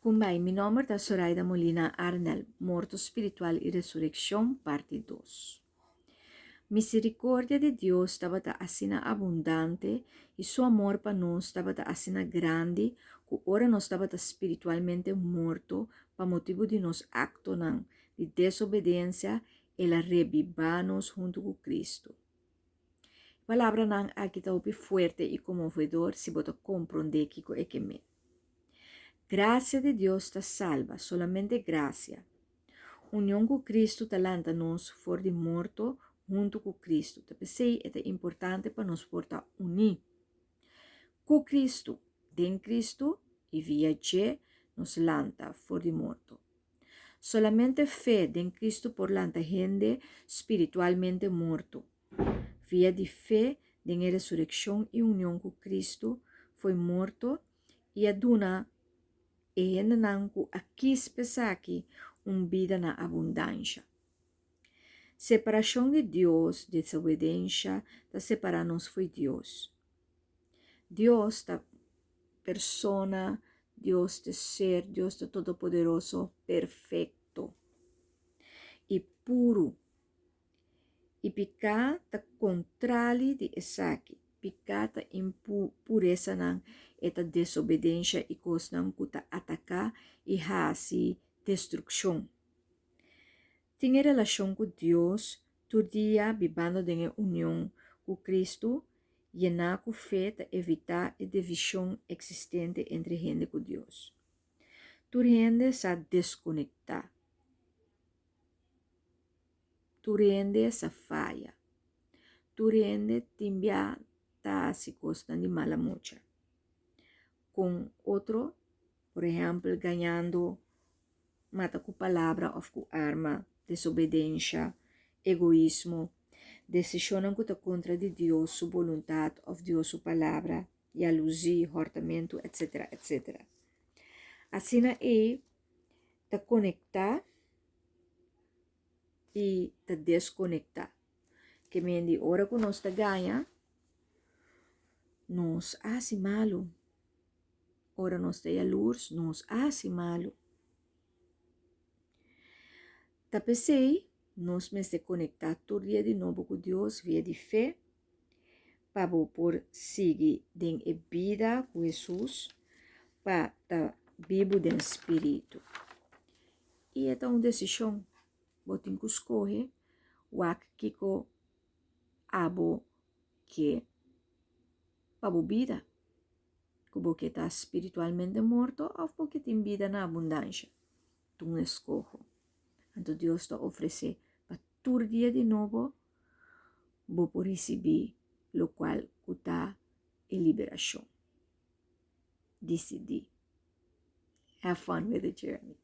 Kumbai, mi nomber ta Soraida Molina Arnell, Morto Spiritual i Resurekshon, parti dos. Miserikordia di Dios tabata asina abundante i Su amor pa nos tabata asina grandi ku ora nos tabata spiritualmente morto pa motibu di nos aktonan di desobedensia, El a rebibá nos huntu ku Kristu. E palabranan aki ta hopi fuerte i konmovedor si bo ta komprondé kiko e ke men. Grasia di Dios ta salba, solamente grasia. Union ku Kristu ta lanta nos for di morto huntu ku Kristu. Ta p'esei e ta importante pa nos por ta uní ku Kristu, den Kristu i via dje nos lanta for di morto. Solamente fe den Kristu por lanta hende spiritualmente morto. Via di fe den e resurekshon i union ku Kristu fo'i morto i a duna e hendenan ku a kis p'esaki un bida na abundansha. Separashon di Dios, desobedensha, ta separá nos fo'i Dios. Dios ta persona, Dios ta ser, Dios ta todopoderoso, perfekto i puru. I piká ta kontrali di esaki. Piká ta impuresanan, e ta desobedensha i kosnan ku ta ataká i hasi destrukshon. Tin e relashon ku Dios tur dia bibando den e union ku Kristu, yená ku fe ta evitá e divishon eksistente entre hende ku Dios. Tur hende sa deskonektá. Tur hende sa faya. Tur hende tin bia ta hasi kosnan di mala mucha. Kon otro, por ehèmpel gañando, mata ku palabra òf ku arma, desobedensha, egoismo, desishonnan ku ta kontra di Dios su boluntat òf Dios su palabra, yaluzí, hòrtamentu, etsetera, etsetera. Asina ei ta konektá i ta deskonektá. Ke men di ora ku nos ta gaña, nos a hasi malu. Ora nos ta yalurs, nos a hasi malu. Ta p'esei nos mester konektá tur dia di nobo ku Dios via di fe pa bo por sigui den e bida ku Hesus pa ta bibu den spiritu. I e ta un desishon. Bo tin ku skohe wak kiko abo ke pa bo bida. Ku bo ke ta spiritualmente morto òf bo ke tin bida na abundansha. Ta un eskoho. Anto Dios ta ofresé pa tur dia di nobo bo por risibí lokual ku ta e liberashon. Disidí. Have fun with the journey.